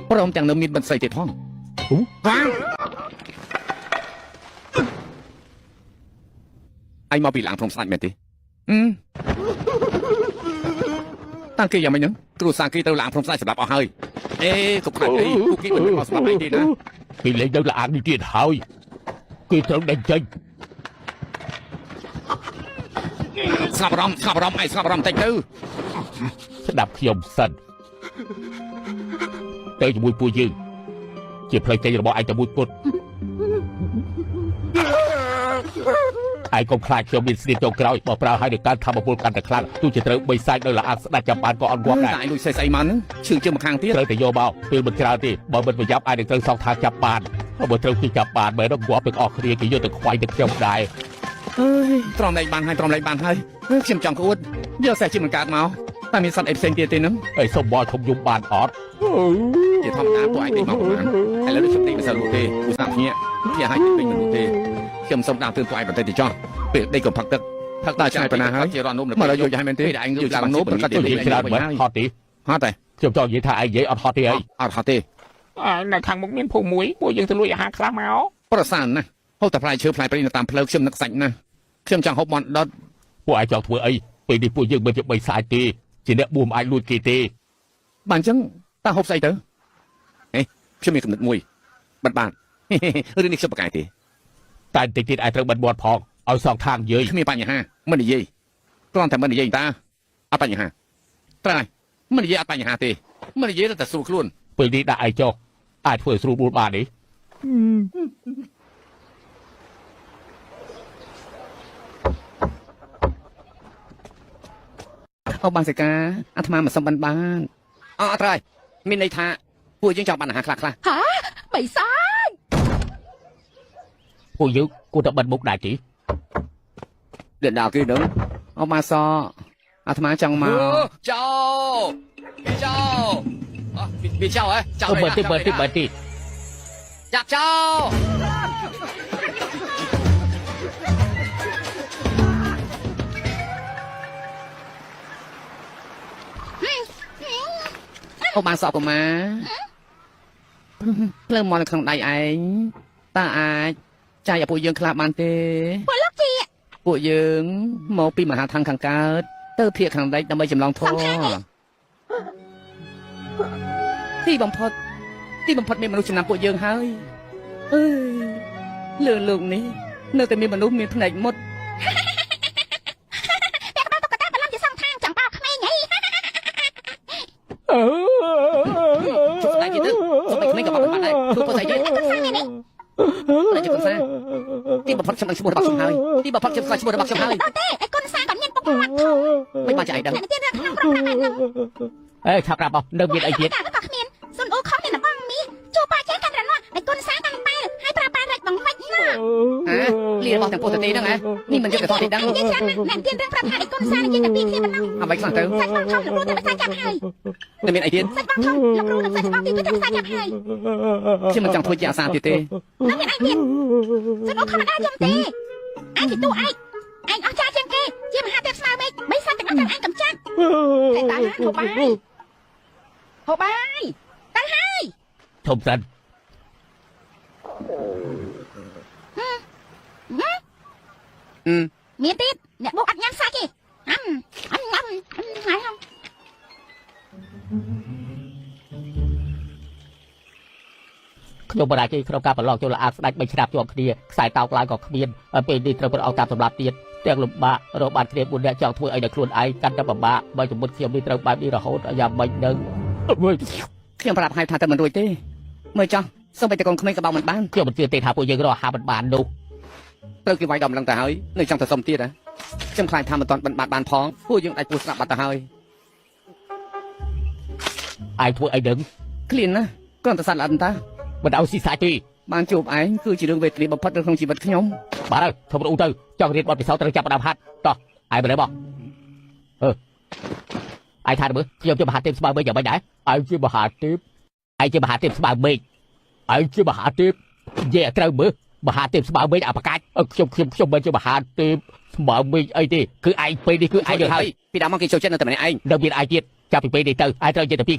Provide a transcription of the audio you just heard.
ព្រមទាំងនៅមានបន្ស័យទៀតផងឯងមកពីឡាំងភ្នំស្ដេចមែនទេអឺតាំងគេយ៉ាងម៉េចហ្នឹងគ្រួសារគេត្រូវឡាងភ្នំស្ដេចសម្រាប់អស់ហើយអេកុំខ្លាចអីពួកគេមិនមែនមកសម្រាប់ឯងទេណា គេលេងនៅលាងនេះទៀតហើយគេត្រូវដេញចេញ ស្ងប់អារម្មណ៍ស្ងប់អារម្មណ៍ឯងស្ងប់អារម្មណ៍តិចទៅ ស្ដាប់ខ្ញុំសិនទៅជាមួយពួកយើងជាផ្លូវចេញរបស់ឯងតែមួយគត់ឯងកុំខ្លាចខ្ញុំមានស្នៀមចុងក្រោយបើប្រើឲ្យនឹងការធម្មពលកាន់តែខ្លាំងទោះជាត្រូវបីសាច់នៅលាងស្ដាច់ចាំបានក៏អត់ងាប់ដែរ តែឯងលួចស្អីស្អីមកហ្នឹងឈឺជើងម្ខាងទៀត ត្រូវតែយកមកពេលមិនច្រើនទេបើមិនប្រយ័ត្នអាចនឹងត្រូវសងថាចាប់បានហើយបើត្រូវគេចាប់បានមែនងាប់ទាំងអស់គ្នាគេយកទៅខ្វាយទៅខ្ញុំដែរ អើយទ្រាំលែងបានហើយទ្រាំលែងបានហើយខ្ញុំចង់ក្អួតយកសេះជាមិនកើតមកតែមានសត្វអីផ្សេងទៀតទេហ្នឹង ហើយសុំបោឈុំយំបានអត់ ជាធម្មតាពួកឯងទិញមកប្រហែលឥឡូវនេះខ្ញុំទិញមិនសូវលក់ទេឧស្សាហ៍ភ្ញាក់ភ្ញាក់ឲ្យទិញមិនលក់ទេខ្ញុំសូមដាស់តឿនពួកឯងបន្តិចទៅចោះពេលដេកកុំផឹកទឹកផឹកដល់ឆ្ងាយប៉ុណ្ណាហើយជារត់នោមមកដល់យកយ៉ាងមែនទេឯងយកឡើងនោមប្រកាស ទៅនិយាយច្រើនមែនហត់ទេ ហត់ទេ ខ្ញុំចង់និយាយថាឯងនិយាយអត់ហត់ទេអី អត់ហត់ទេ នៅខាងមុខមានភូមិមួយពួកយើងទៅលួចអាហារខ្លះមក ប្រសើរណាស់ហូបតែផ្លែឈើផ្លែព្រៃនៅតាមផ្លូវខ្ញុំនឹកសាច់ណាស់ខ្ញុំចង់ហូបមាន់ដុត ពួកឯងចង់ធ្វើអីពេលនេះពួកយើងមិនជាបីសាច់ទេជាអ្នកបួមអាចលួចគេទេ បាទអញ្ចឹងតើហូបស្អីទៅហេខ្ញុំមានកំណត់មួយបិទបាន រឿងនេះខ្ញុំប្រកែកទេ តែបន្តិចទៀតឯងត្រូវបិទមាត់ផងឲ្យសងខាងនិយាយ គ្មានបញ្ហាមិននិយាយគ្រាន់តែមិននិយាយតាអត់បញ្ហាត្រូវហើយមិននិយាយអត់បញ្ហាទេមិននិយាយតែស្រួលខ្លួន ពេលនេះដាក់ឯងចុះអាចធ្វើឲ្យស្រួលបួលបានទេ អូបានសិកាអាត្មាមិនសុំបានបានអត់ត្រូវហើយមានន័យថាពួកយើងចង់បានអាហារខ្លះខ្លះ ហាបិសាច ពួកយើងគួរតែបិទមុខដែរទី លៀនដល់គេដឹងអូបាសអាត្មាចង់មកចោចោអីចោហ៎ចោ អឺបើទីបើទីបើទី ចាប់ចោអូបានសក់កុមារភ្លើងមកនៅក្នុងដៃឯងតើអាចចាយឲ្យពួកយើងខ្លះបានទេ ពលលោកជា ពួកយើងមកពីមហាឋានខាងកើតទៅភាគខាងលិចដើម្បីចម្លងធម៌ទីបំផុតទីបំផុតមានមនុស្សចំណាំពួកយើងហើយអើយលើលោកនេះនៅតែមានមនុស្សមានភ្នែកមុត ពាក់ក្បាលតុក្កតាបន្លំជាសងខាងចង់បោកក្មេងហី ជប់ស្ដាយគេទៅសូម្បីក្មេងក៏បោកមិនបានដែរធ្វើប៉ុស្តិ៍ស្អីគេ កុំសាមែនទេ តែជប់សាទីបំផុតខ្ញុំដឹងឈ្មោះរបស់ខ្ញុំហើយទីបំផុតខ្ញុំស្គាល់ឈ្មោះរបស់ខ្ញុំហើយ ដល់ទេឯគុណសាក៏មានពុកមាត់ធំ មិនបានចៃដឹង អ្នកទៀតក្នុងក្រុមប្រាក់ឯនោះ អេឆាប់ប្រាប់អស់នៅមានអីទៀត ក៏គ្មានសុនអូខុសមានបងមាសជួបាចេះកាន់រណោះឯគុណសាកាន់បែលហើយប្រើប៉ារ៉ាច់បង្វិចណា ហ៎លីរបស់ទាំងពុទ្ធទេហ្នឹងហ៎នេះមិនយុទ្ធធម៌ទេដឹង និយាយច្រើនណាស់អ្នកទៀតរឿងប្រាប់ថាឯគុណសានិយាយតែពីគ្នាប៉ុណ្ណោះ អ្វីខ្លះទៅ សាច់បងធំលោកគ្រូតែមិនសាច់ចាប់ហើយ នៅមានអីទៀត សាច់បងធំលោកគ្រូនឹងសាច់បងទីទៅតែសាច់ចាប់ហើយ ខ្ញុំមិនចង់ធ្វើជាអាសាទៀតទេ នៅមានអីទៀតសុនអូខុសមិនអាចយំទេឯងជាតួឯងឯងអស់ចាជាងគេជាមហាទេពស្មើមេឃមិនសាច់ទាំងអស់ទាំងឯងកំចាត់តែតាហូបបាយហូបបាយទៅហើយ ធំសិន មានទៀតអ្នកបុកអត់ញ៉ាំសាច់ទេអាំអាំអាំអាំ ខ្ញុំបរាជ័យក្នុងការប្រឡងចូលអាស្ដាច់3ឆ្នាំជាប់គ្នាខ្សែតោកឡើងក៏គ្មានពេលនេះត្រូវប្រអប់តាមសម្រាប់ទៀតទាំងលំបាករកបានគ្នា4នាក់ចង់ធ្វើអីដល់ខ្លួនឯងកាន់តែពិបាកបើជំមុតខ្ញុំនេះត្រូវបែបនេះរហូតយ៉ាងម៉េចនឹង ខ្ញុំប្រាប់ឲ្យថាតែមិនរួចទេមើលចោះសូម្បីតែកូនក្មេងក៏បោកមិនបាន ខ្ញុំមិនជឿទេថាពួកយើងរកអាហារមិនបាននោះ ត្រូវគេវាយដល់ម្លឹងទៅហើយនៅចង់ទៅសុំទៀតហ៎ខ្ញុំខ្លាចថាមិនទាន់បិណ្ឌបាតបានផងពួកយើងដាច់ពោះស្រាប់បាត់ទៅហើយ ឯងធ្វើអីនឹង ឃ្លានណាស់គ្រាន់តែសត្វល្អិនតា មិនឲ្យស៊ីសាច់ទេ បានជួបឯងគឺជារឿងវេទនាបំផុតនៅក្នុងជីវិតខ្ញុំ បាទហើយធំរូទៅចង់រៀនបទពិសោធន៍ត្រូវចាប់ផ្ដើមហាត់តោះឯងមកលើមកអឺឯងថាមើលខ្ញុំជាមហាទេពស្មើមេឃយ៉ាងម៉េចដែរឯងជាមហាទេពឯងជាមហាទេពស្មើមេឃឯងជាមហាទេពនិយាយឲ្យត្រូវមើលមហាទេពស្មើមេឃអបកាច់ខ្ញុំខ្ញុំខ្ញុំមិនជាមហាទេពស្មើមេឃអីទេគឺឯងពេលនេះគឺឯងទៅហើយ ពីដើមមកគេចូលចិត្តនៅតែម្នាក់ឯង នៅមានឯងទៀតចាប់ពីពេលនេះទៅឯងត្រូវនិយាយតែពី